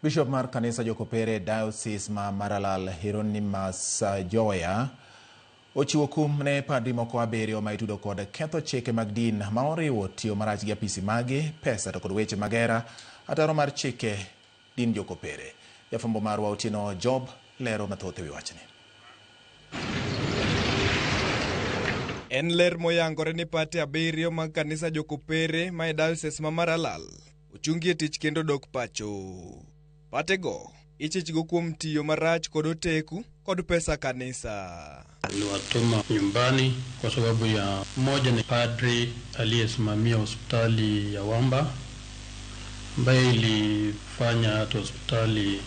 Bishop mar kanisa Jokopere Diocese ma Maralal Hieronymus Joya ochiwo kum ne padri moko abiriyo ma itudo kod ketho chike mag din ma oriwo tiyo marach gi apisi magi, pesa to kod weche mag hera, ataro mar chike din Jokopere. Jafwambo marwa Otieno Job lero mathoth e wi wachni. En ler moyangore ni pate abiriyo mag kanisa Jokopere ma e Diocese ma Maralal ochungi e tich kendo dok pacho. Patego ichichgo kuom tiyo marach kod oteku kod pesa kanisa. Niliwatuma nyumbani kwa sababu ya mmoja ni padri aliyesimamia hospitali ya Wamba ambaye ilifanya hata hospitali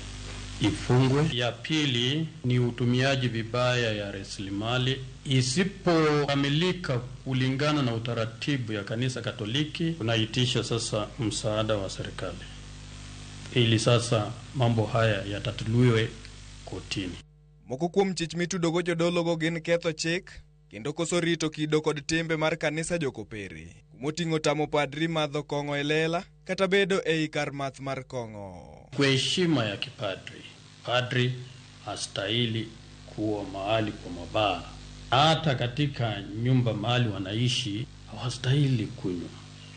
ifungwe. Ya pili ni utumiaji vibaya ya rasilimali isipokamilika kulingana na utaratibu ya kanisa Katoliki, unaitisha sasa msaada wa serikali ili sasa mambo haya yatatuliwe kotini. Moko kuom chich mitudogo jodologo gin ketho chik kendo koso rito kido kod timbe mar kanisa Jokopere, kumoting'o tamo padri madho kong'o e lela kata bedo ei kar math mar kong'o. Kwa heshima ya kipadri, padri hastahili kuwa mahali kwa mabaa, hata katika nyumba mahali wanaishi hawastahili kunywa,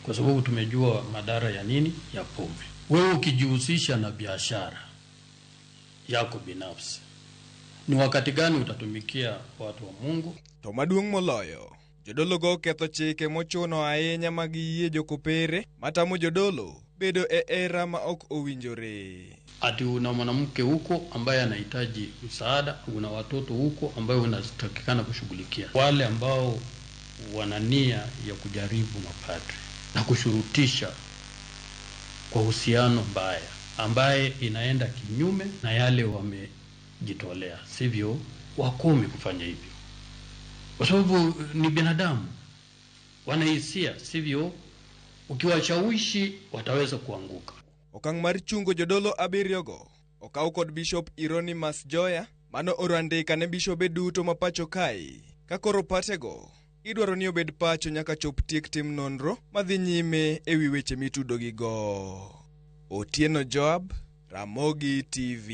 kwa sababu tumejua madhara ya nini ya pombe. Wewe ukijihusisha na biashara yako binafsi, ni wakati gani utatumikia watu wa Mungu? To maduong' moloyo, jodologo oketho chike mochuno ahinya mag yie Jokopere matamo jodolo bedo e hera ma ok owinjore. Ati una mwanamke huko ambaye anahitaji msaada, una watoto huko ambayo unatakikana kushughulikia. Wale ambao wana nia ya kujaribu mapadri na kushurutisha kwa uhusiano mbaya ambaye inaenda kinyume na yale wamejitolea, sivyo? Wakome kufanya hivyo, kwa sababu ni binadamu, wana hisia, sivyo? Ukiwashawishi wataweza kuanguka. Okang' mar chungo jodolo abiriyogo okaw kod Bishop Hieronymus Joya mano oro andika ne bishobe duto ma pacho kae ka koro patego idwaro ni obed pacho nyaka chop tiek tim nonro madhi nyime ewi weche mitudogigo. Otieno Joab, Ramogi TV.